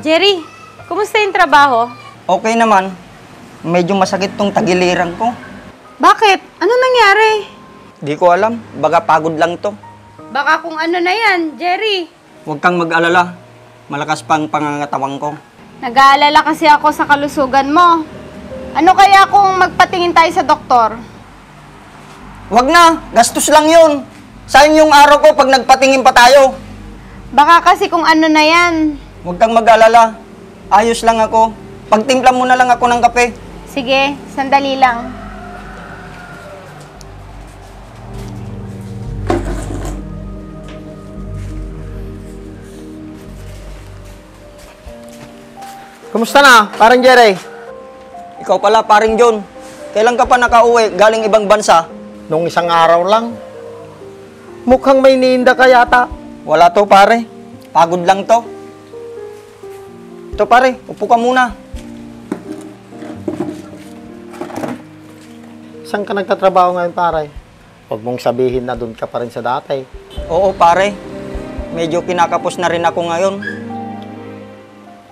Jerry, kumusta yung trabaho? Okay naman. Medyo masakit tong tagiliran ko. Bakit? Ano nangyari? Di ko alam. Baga pagod lang to. Baka kung ano na yan, Jerry. Huwag kang mag-alala. Malakas pang pangangatawang ko. Nag-aalala kasi ako sa kalusugan mo. Ano kaya kung magpatingin tayo sa doktor? Huwag na. Gastos lang yun. Sayang yung araw ko pag nagpatingin pa tayo. Baka kasi kung ano na yan. Huwag kang mag-alala. Ayos lang ako. Pagtimpla mo na lang ako ng kape. Sige, sandali lang. Kumusta na, parang Jerry? Ikaw pala, paring John. Kailan ka pa nakauwi galing ibang bansa? Nung isang araw lang. Mukhang may niinda ka yata. Wala to, pare. Pagod lang to. Ito, pare. Upo ka muna. Saan ka nagtatrabaho ngayon, pare? Huwag mong sabihin na doon ka pa rin sa dati. Oo, pare. Medyo kinakapos na rin ako ngayon.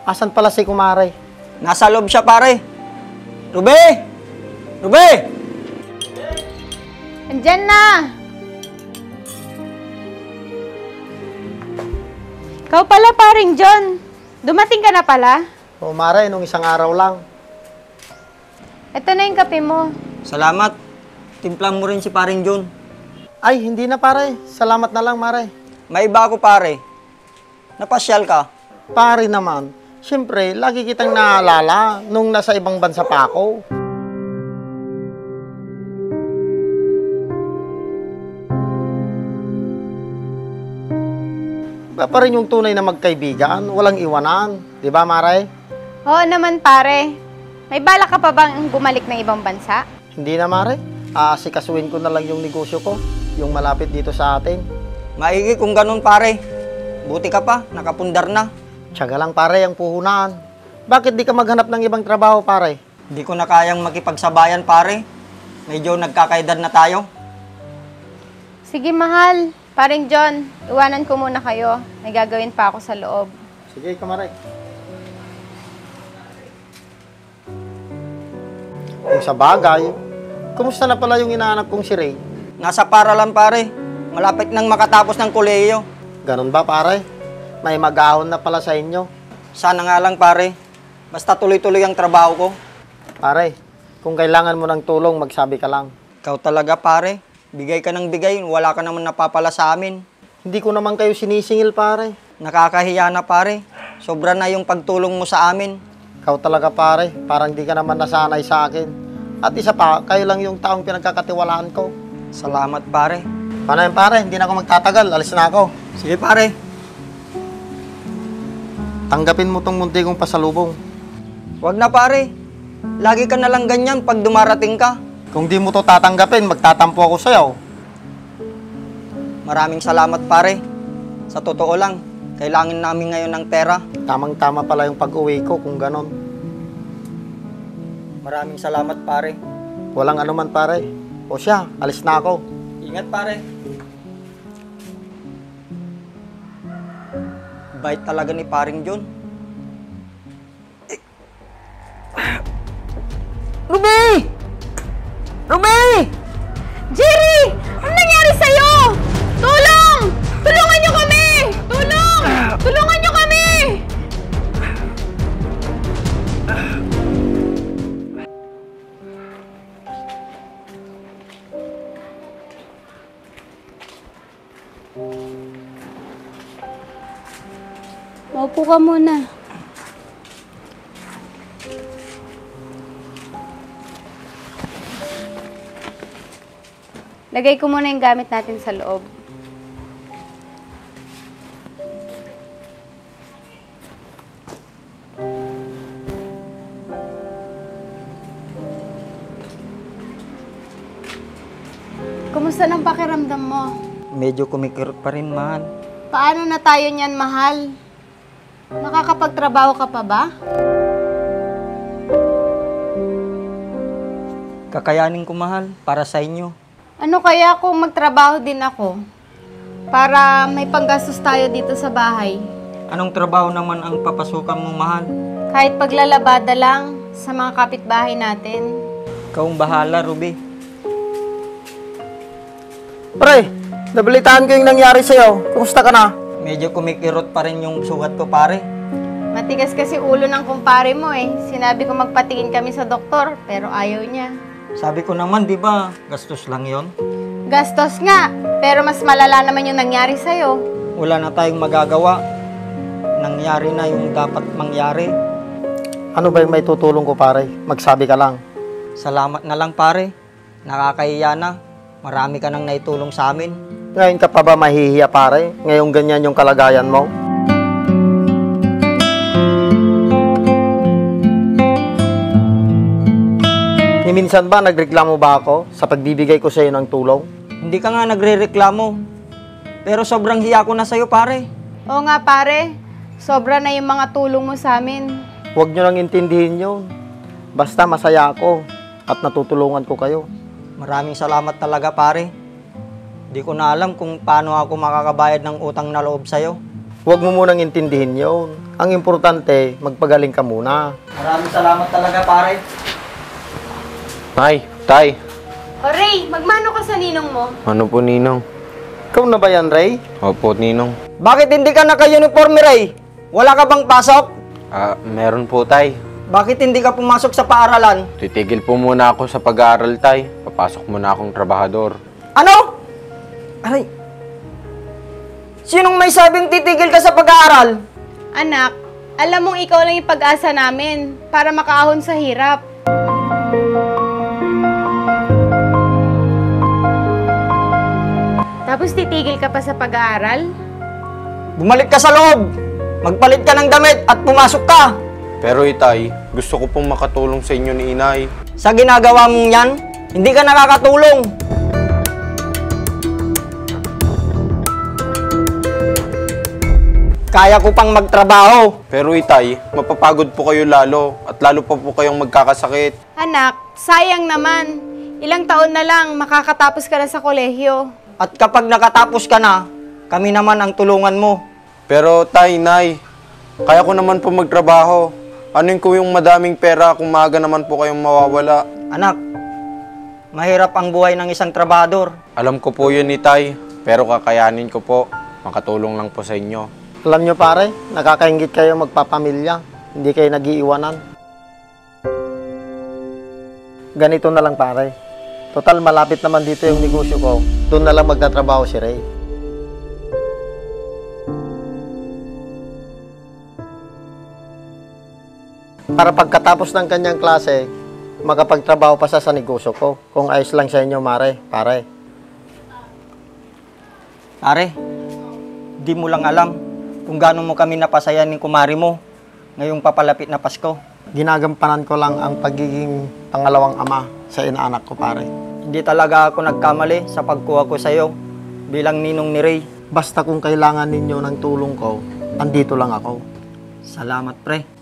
Asan pala si Kumare? Nasa loob siya, pare. Rube! Rube! Andyan na! Ikaw pala, paring John. Dumating ka na pala? O Mare, nung isang araw lang. Ito na yung kape mo. Salamat. Timplang mo rin si paring John. Ay, hindi na pare. Salamat na lang, Mare. May iba ako, pare. Napasyal ka. Pare naman. Siyempre, lagi kitang naalala nung nasa ibang bansa pa ako. Iba pa rin yung tunay na magkaibigan, walang iwanan. Di ba, Mare? Oo naman, pare. May bala ka pa bang bumalik ng ibang bansa? Hindi na, Mare. Asikasuhin ko na lang yung negosyo ko, yung malapit dito sa atin. Maigi kung ganun, pare. Buti ka pa, nakapundar na. Tiyaga lang, pare, ang puhunan. Bakit di ka maghanap ng ibang trabaho, pare? Hindi ko na kayang makipagsabayan, pare. Medyo nagkakaedad na tayo. Sige, mahal. Paring John, iwanan ko muna kayo. May gagawin pa ako sa loob. Sige, Kumare. Kung sa bagay, kumusta na pala yung inaanap kong si Ray? Nasa paralan, pare. Malapit nang makatapos ng kolehiyo. Ganun ba, pare? May mag-ahon na pala sa inyo. Sana nga lang, pare. Basta tuloy-tuloy ang trabaho ko. Pare, kung kailangan mo ng tulong, magsabi ka lang. Ikaw talaga, pare. Bigay ka ng bigay. Wala ka naman napapala sa amin. Hindi ko naman kayo sinisingil, pare. Nakakahiya na, pare. Sobra na yung pagtulong mo sa amin. Ikaw talaga, pare. Parang di ka naman nasanay sa akin. At isa pa, kayo lang yung taong pinagkakatiwalaan ko. Salamat, pare. Paano yan, pare? Hindi na ako magtatagal. Alis na ako. Sige, pare. Tanggapin mo tong munti kong pasalubong. Wag na, pare. Lagi ka na lang ganyan pag dumarating ka. Kung di mo to tatanggapin, magtatampo ako sa'yo. Maraming salamat, pare. Sa totoo lang, kailangan namin ngayon ng pera. Tamang-tama pala yung pag-uwi ko kung ganon. Maraming salamat, pare. Walang anuman, pare. O siya, alis na ako. Ingat, pare. Bait talaga ni paring John. Ruby! Ruby! Jerry! Ano nangyari sa'yo? Tulong! Tulungan niyo kami! Tulong! Tulungan niyo kami! Maupo ka muna. Lagay ko muna yung gamit natin sa loob. Kumusta ng pakiramdam mo? Medyo kumikirot pa rin, mahal. Paano na tayo niyan, mahal? Nakakapagtrabaho ka pa ba? Kakayanin ko, mahal, para sa inyo. Ano kaya kung magtrabaho din ako? Para may panggastos tayo dito sa bahay. Anong trabaho naman ang papasukan mo, mahal? Kahit paglalabada lang sa mga kapitbahay natin. Ikaw ang bahala, Ruby. Pre, nabalitaan ko yung nangyari sa'yo. Kumusta ka na? Medyo kumikirot pa rin yung sugat ko, pare. Matigas kasi ulo ng kumpare mo eh. Sinabi ko magpatingin kami sa doktor, pero ayaw niya. Sabi ko naman, di ba, gastos lang yon. Gastos nga, pero mas malala naman yung nangyari sa'yo. Wala na tayong magagawa. Nangyari na yung dapat mangyari. Ano ba yung may tutulong ko, pare? Magsabi ka lang. Salamat na lang, pare. Nakakahiya na. Marami ka nang naitulong sa amin. Ngayon ka pa ba mahihiya, pare? Ngayong ganyan yung kalagayan mo? Ni minsan ba nagreklamo ba ako sa pagbibigay ko sa iyo ng tulong? Hindi ka nga nagre-reklamo. Pero sobrang hiya ko na sa'yo, pare. Oo nga pare, sobra na yung mga tulong mo sa amin. Huwag nyo nang intindihin yun. Basta masaya ako at natutulungan ko kayo. Maraming salamat talaga, pare. Di ko na alam kung paano ako makakabayad ng utang na loob sa'yo. Huwag mo munang intindihin yun. Ang importante, magpagaling ka muna. Maraming salamat talaga, pare. Ay, Tay. O Ray, magmano ka sa ninong mo? Ano po, Ninong? Ikaw na ba yan, Ray? Opo, Ninong. Bakit hindi ka naka-uniform, Ray? Wala ka bang pasok? Meron po, Tay. Bakit hindi ka pumasok sa paaralan? Titigil po muna ako sa pag-aaral, Tay. Papasok muna akong trabahador. Ano? Aray. Sinong may sabing titigil ka sa pag-aaral? Anak, alam mong ikaw lang yung pag-asa namin para makaahon sa hirap. Tapos titigil ka pa sa pag-aaral? Bumalik ka sa loob. Magpalit ka ng damit at pumasok ka. Pero, Itay, gusto ko pong makatulong sa inyo ni Inay. Sa ginagawa mong yan, hindi ka nakakatulong. Kaya ko pang magtrabaho. Pero, Itay, mapapagod po kayo lalo at lalo pa po kayong magkakasakit. Anak, sayang naman. Ilang taon na lang makakatapos ka na sa kolehiyo. At kapag nakatapos ka na, kami naman ang tulungan mo. Pero, Tay, Nay, kaya ko naman po magtrabaho. Anuin ko yung madaming pera kung maaga naman po kayong mawawala. Anak, mahirap ang buhay ng isang trabahador. Alam ko po yun, Itay, pero kakayanin ko po. Makatulong lang po sa inyo. Alam nyo, pare, nakakaingit kayo magpapamilya. Hindi kayo nag-iiwanan. Ganito na lang, pare. Total, malapit naman dito yung negosyo ko. Doon na lang magtatrabaho si Ray. Para pagkatapos ng kanyang klase, makapagtrabaho pa siya sa negosyo ko. Kung ayos lang sa inyo, pare. Pare, di mo lang alam kung gaano mo kami napasaya ni kumari mo ngayong papalapit na Pasko. Ginagampanan ko lang ang pagiging pangalawang ama sa inaanak ko, pare. Hindi talaga ako nagkamali sa pagkuha ko sa iyo bilang ninong ni Ray. Basta kung kailangan ninyo ng tulong ko, andito lang ako. Salamat, pre.